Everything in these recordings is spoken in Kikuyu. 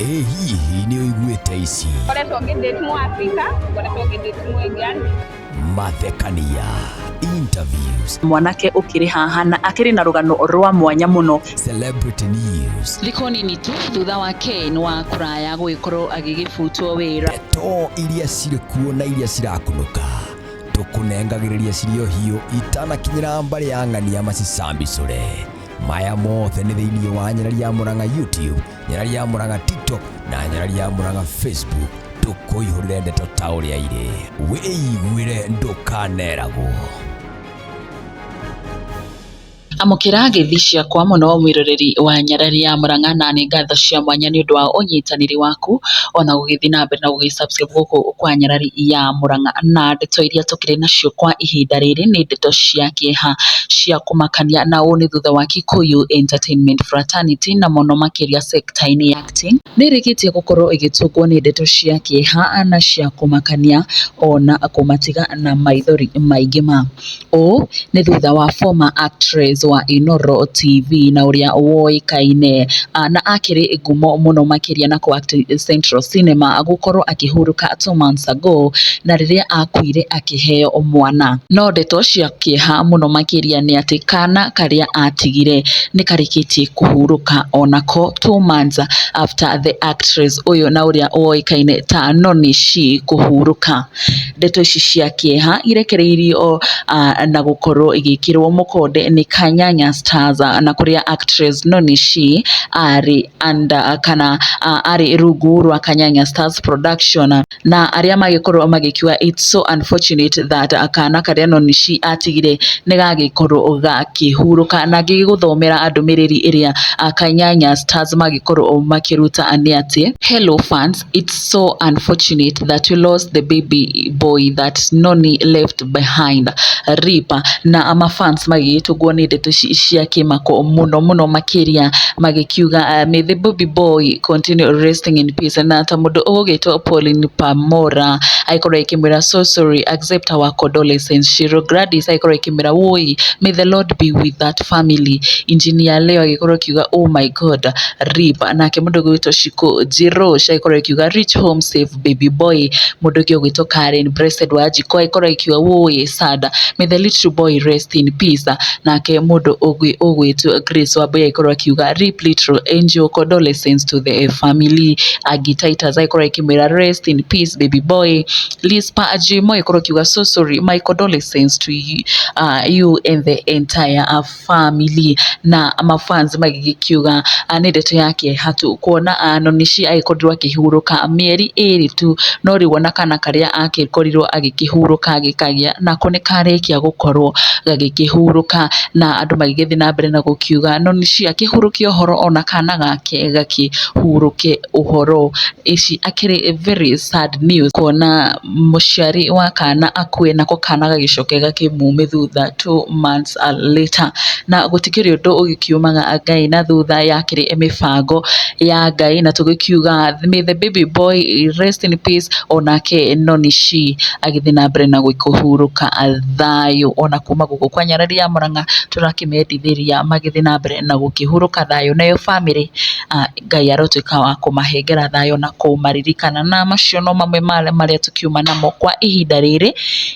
Ĩ hihi nĩ ũiguĩte ici? Ngoretwo ngĩdate Mũafrika, ngoretwo ngĩdate Mũindian. Mathekania, interviews, Mwanake ũkĩrĩ haha na akĩrĩ na rũgano rwa mwanya mũno. Celebrity news, Thikũ nini tu thutha wa Ken wa kũraya gũgĩkorwo agĩgĩbutwo wĩra. Ndeto iria cirĩ kuo na iria cirakunũka tũkũnengagĩrĩria cirĩ o hiũ itanakinyĩra mbarĩ ya ng'ania macicambicũre. Maya mothe nĩ thĩinĩ wa Nyarari ya Mũrang'a YouTube, Nyarari ya Mũrang'a TikTok na Nyarari ya Mũrang'a Facebook. Tũkũihũrĩre ndeto ta ũrĩa irĩ, wĩiguĩre, ndũkaneragwo. Amũkĩra ngeithi ciakwa mũno mwĩroreri wa Nyarari ya Mũrang'a, na nĩ ngatho cia mwanya nĩ ũndũ wa ũnyitanĩri waku ona gũgĩthiĩ na mbere na gũgĩ subscribe gũkũ kwa Nyarari ya Mũrang'a. Na ndeto iria tũkĩrĩ nacio kwa ihinda rĩrĩ nĩ ndeto cia kĩeha, cia kũmakania, na ũũ nĩ thutha wa Kikuyu Entertainment Fraternity, na mũno makĩria sector-inĩ ya acting, nĩ ĩrĩkĩtie gũkorwo ĩgĩtũngwo nĩ ndeto cia kĩeha na cia kũmakania, ona kũmatiga na maithori maingĩ. Ma ũũ nĩ thutha wa former actress wa Inoro TV na ũrĩa woĩkaine na akĩrĩ ngumo mũno makĩria na kũ act Central Cinema gũkorwo akĩhurũka 2 months ago, na rĩrĩa akuire akĩheo mwana. No ndeto cia kĩeha mũno makĩria nĩ atĩ kana karĩa atigire nĩ karĩkĩtie kũhurũka onako 2 months after the actress ũyũ na ũrĩa woĩkaine ta Noni Shi kũhurũka. Ndeto ici cia kĩeha irekereirio na gũkorwo igĩkĩrwo mũkonde nĩ Kanyanya Stars, na kũrĩa actress Noni Shi arĩ under kana arĩ rungu rwa Kanyanya Stars Production, na arĩa magĩkorwo magĩkiuga it's so unfortunate that kana karĩa Noni Shi atigire nĩ gagĩkorwo gakĩhurũka. Na ngĩgũthomera ndũmĩrĩri ĩrĩa Kanyanya Stars magĩkorwo makĩruta nĩ atĩ, "Hello fans, it's so unfortunate that we lost the baby boy that Noni left behind. RIP." Na amafans magĩgĩtũngwo nĩ ndeto ici cia kĩmako mũno mũno makĩria, magĩkiuga, "May the baby boy continue resting in peace." Na ta mũndũ ũgũgĩtwo Pauline Pamora agĩkorwo akĩmwĩra, "So sorry, accept our condolences." Shiro Gladys agĩkorwo akĩmwĩra, "Woi, may the Lord be with that family." Engineer Leo agĩkorwo akiuga, "Oh my God, RIP." Nake mũndũ ũgwĩtwo Shiko Jirosh agĩkorwo akiuga, "Reach home safe, baby boy." Mũndũ ũngĩ ũgwĩtwo Karen Blessed Wanjikũ agĩkorwo akiuga, "Woi, sad, may the little boy rest in peace." Nake mũndũ ũngĩ ũgwĩtwo Grace Wambui agĩkorwo akiuga, "RIP little angel, condolences to the family." Agi Titus agĩkorwo akĩmwĩra, "Rest in peace, baby boy." Lispa Ajimo agĩkorwo akiuga, "So sorry, my condolences to you and the entire family." Na mafans magĩgĩkiuga nĩ ndeto ya kĩeha tu kuona Nonishi agĩkorirwo akĩhurũka mĩeri 2 tu, no rĩu ona kana karĩa akĩkorirwo agĩkĩhurũka agĩkagĩa nako nĩ karĩkia gũkorwo gagĩkĩhurũka. Na andũ magĩgĩthiĩ na mbere na gũkiuga Nonishi akĩhurũkia ũhoro, ona kana gake gakĩhurũke ũhoro. Ici akĩrĩ very sad news kuona mũciari wa kana akue, nako kana gagĩcoke gakĩmume thutha 2 months later. Na gũtikĩrĩ ũndũ ũgĩkiumaga Ngai na thutha, yakĩrĩ mĩbango ya Ngai, na tũgĩkiuga may the baby boy rest in peace, onake Nonishi agĩthiĩ na mbere na kũhurũka thayũ. Ona kuma gũkũ kwa Nyarari ya Mũrang'a tũrakĩmendithĩria magĩthiĩ na mbere na gũkĩhurũka thayũ, nayo bamĩrĩ Ngai arotuĩka wa kũmahengera thayũ na kũmaririkana. Na macio no mamwe ma marĩa tũkiuma namo kwa ihinda rĩrĩ.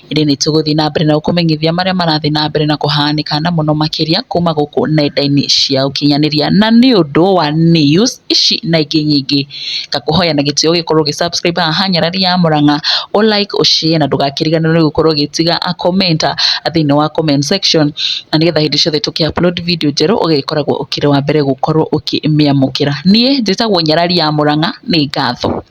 Ĩndĩ nĩ tũgũthiĩ na mbere na gũkũmenyithia marĩa marathiĩ na mbere na kũhanĩka, na mũno makĩria kuma gũkũ nenda-inĩ cia ũkinyanĩria. Na nĩ ũndũ wa news ici na ingĩ nyingĩ, ngakũhoya na gĩtĩo gĩkorwo ũgĩ subscribe haha Nyarari ya Mũrang'a, ũ like, ũ share, na ndũgakĩriganĩrwo nĩ gũkorwo ũgĩtiga a comment thĩinĩ wa comment section, na nĩgetha hĩndĩ ciothe tũkĩ upload video njerũ ũgĩkoragwo ũkĩrĩ wa mbere gũkorwo ũkĩmĩamũkĩra. Niĩ njĩtagwo Nyarari ya Mũrang'a, nĩ ngatho.